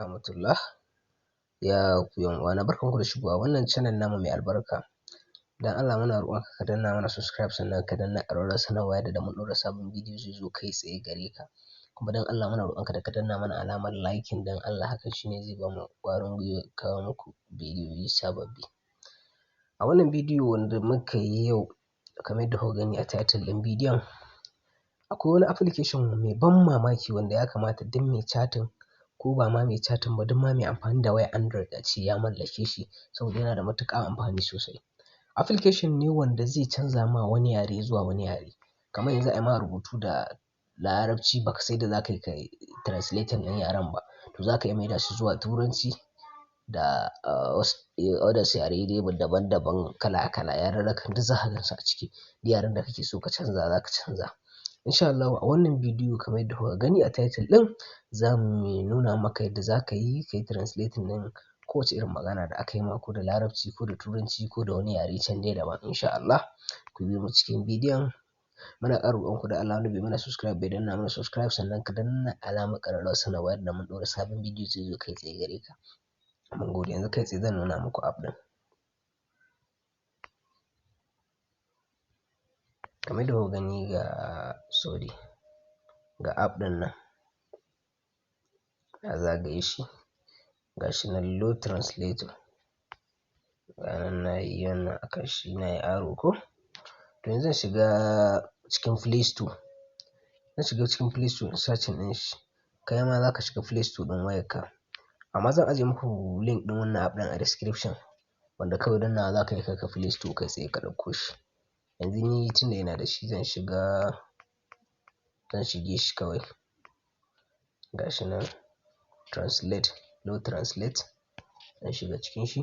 Warahmatullah. Ya ku 'yan uwana, barkanku da shigowa wannan channel namu mai albarka. Dan Allah muna roƙonka ka danna mana subscribe, sannan ka danna ƙararrawar sanarwa yadda da mun ɗora sabon bidiyo zai zo kai tsaye gare ka. Kuma dan Allah muna roƙonka da ka danna mana alamar liking, dan Allah hakan shine zai bamu ƙwarin gwiwa kawo muku bidiyoyi sababbi. A wannan bidiyo wanda muka yi yau, kamar yadda kuka gani a title ɗin bidiyon, akwai wani application mai ban mamaki wanda ya kamata duk mai chatting, ko ba ma mai chatting ba, duk ma mai amfani da wayar Android a ce ya mallake shi, saboda yana da matuƙar amfani sosai. Application ne wanda zai canza ma wani yare zuwa wani yare. Kamar yanzu a yi ma rubutu da Larabci, baka sai da za ka yi kai translating ɗin yaren ba, to za ka iya maida shi zuwa Turanci da wasu others yare dai daban-daban, kala-kala, yarurrukan duk za ka gansu a ciki. Duk yaren da kake so ka canza, za ka canza. Insha Allahu a wannan bidiyo, kamar yadda kuka gani a title ɗin, za mu nuna maka yadda za ka yi ka yi translating ɗin kowace irin magana da aka yi ma, ko da Larabci, ko da Turanci, ko da wani yare can dai daban, insha Allah. Ku biyo mu cikin bidiyon. Muna ƙara roƙonku da Allah, wanda bai mana subscribe bai danna mana subscribe, sannan ka danna alamar ƙararrawar sanarwa yadda mun ɗora sabon bidiyo zai zo kai tsaye gare ka. Mun gode. Yanzu kai tsaye zan nuna muku app ɗin. Kamar yadda kuka gani, ga, sorry, ga app ɗin nan. Na zagaye shi. Ga shi nan, Lo Translator. Ga nan na yi wannan akan shi, na yi arrow ko. To yanzu zan shiga cikin Play Store. Zan shiga cikin Play Store in searching ɗin shi. Kai ma za ka shiga Play Store ɗin wayarka. Amma zan ajiye muku link ɗin wannan app ɗin a description, wanda kawai dannawa za ka yi kai ka Play Store kai tsaye ka ɗauko shi. Yanzu ni tunda ina da shi, zan shiga, zan shige shi kawai. Ga shi nan, Translate, Lo Translate. Zan shiga cikin shi.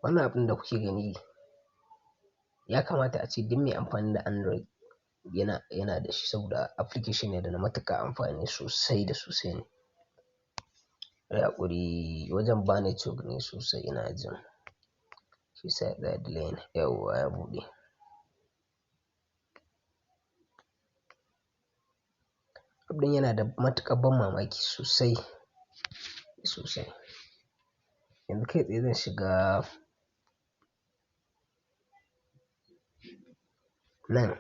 Wannan abun da kuke gani, ya kamata a ce duk mai amfani da Android yana da shi, saboda application ne da na matuƙar amfani sosai da sosai ne. Ayi haƙuri, wajen ba network ne sosai ina jin. Shi sa ya tsaya delay ne. Yauwa, ya buɗe. App ɗin yana da matuƙar ban mamaki sosai sosai. Yanzu kai tsaye zan shiga nan.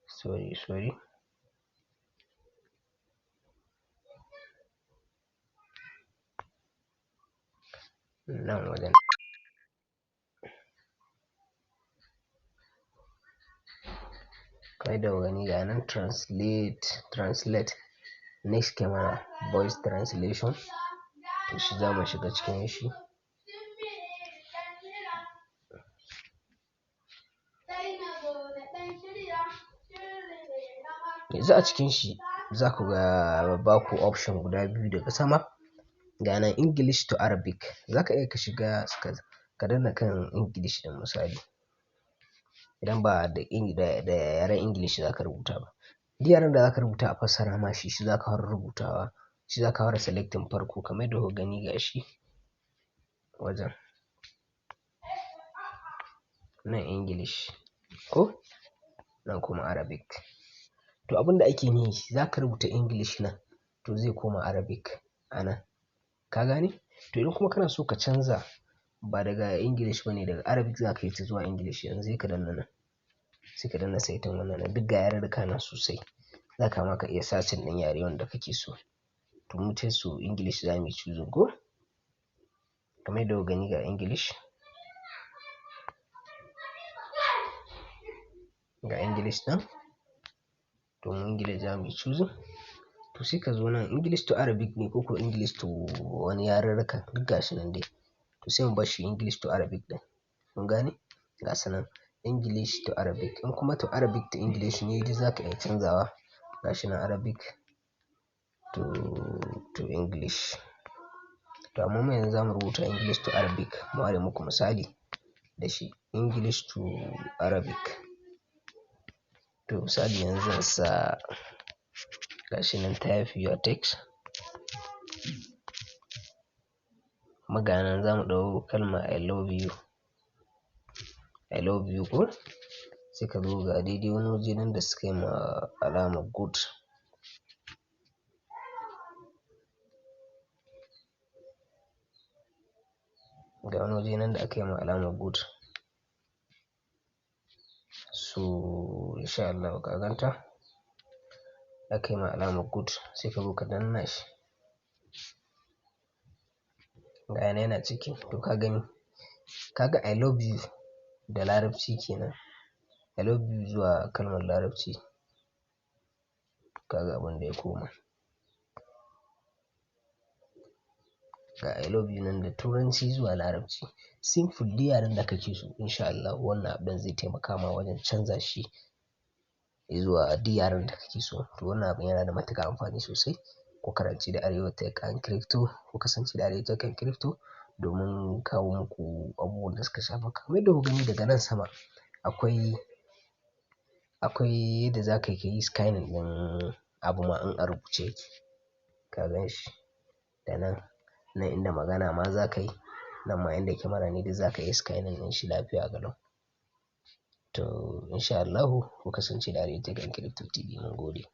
Sorry, sorry. Nan wajen. Kai da gani, ga nan translate next camera voice translation. To shi za mu shiga cikin shi. Yanzu a cikin shi za ku ga ba ku option guda biyu daga sama. Ga nan English to Arabic. Za ka iya ka shiga ka danna kan English ɗin, misali. Idan ba da yaren English za ka rubuta ba. Duk yaren da za ka rubuta a fassara ma shi, shi za ka fara rubutawa. Shi za ka fara selecting farko, kamar yadda kuka gani, ga shi wajen. Nan English ko nan kuma Arabic. To abin da ake nufi, za ka rubuta English nan, to zai koma Arabic a nan. Ka gane? To idan kuma kana so ka canza, ba daga English bane, daga Arabic za ka yi ta zuwa English, yanzu sai ka danna nan. Sai ka danna saitin wannan nan, duk ga yarurruka nan sosai. Za ka ma ka iya searching ɗin yare wanda kake so. To mu ce su English za mu yi choosing ko? Kamar yadda kuka gani, ga English. Ga English ɗin. To mu English za mu yi choosing. To sai ka zo nan, English to Arabic ne ko English to wani yarurruka, duk gashi nan dai. To sai mu barshi English to Arabic ɗin. Kun gane? Ga su nan English to Arabic. In kuma to Arabic to English ne, duk za ka iya canzawa. Ga shi nan Arabic to English. To amma mu yanzu zamu rubuta English to Arabic. Mu ware muku misali da shi, English to Arabic. To misali yanzu zan sa gashi nan, type your text. Maganan zamu ɗau kalma "I love you". I love you ko? Sai ka zo ga daidai wani waje nan da suka yi ma alamar good. Ga wani waje nan da aka yi ma alamar good. So insha Allahu ka ganta. Aka yi ma alamar good, sai ka zo ka danna shi. Ga yana yana ciki, to ka gani. Ka ga "I love you" da Larabci kenan. "I love you" zuwa kalmar Larabci. Ka ga abin da ya koma. Ga "I love you" nan da Turanci zuwa Larabci. Simple, duk yaren da kake so insha Allahu wannan app ɗin zai taimaka ma wajen canza shi zuwa duk yaren da kake so. To wannan abin yana da matuƙar amfani sosai. Ku karanci da Arewa Tech and Crypto, ku kasance da Arewa Tech and Crypto domin kawo muku abubuwan da suka shafa. Kamar yadda kuka gani daga nan sama akwai yadda za ka yi scanning ɗin abu ma in a rubuce yake. Ka gan shi? Da nan, nan inda magana ma za ka yi, nan ma inda kyamara ne duk za ka yi scanning ɗin shi lafiya ƙalau. To insha Allahu ku kasance da Arewa Tech and Crypto TV, mun gode.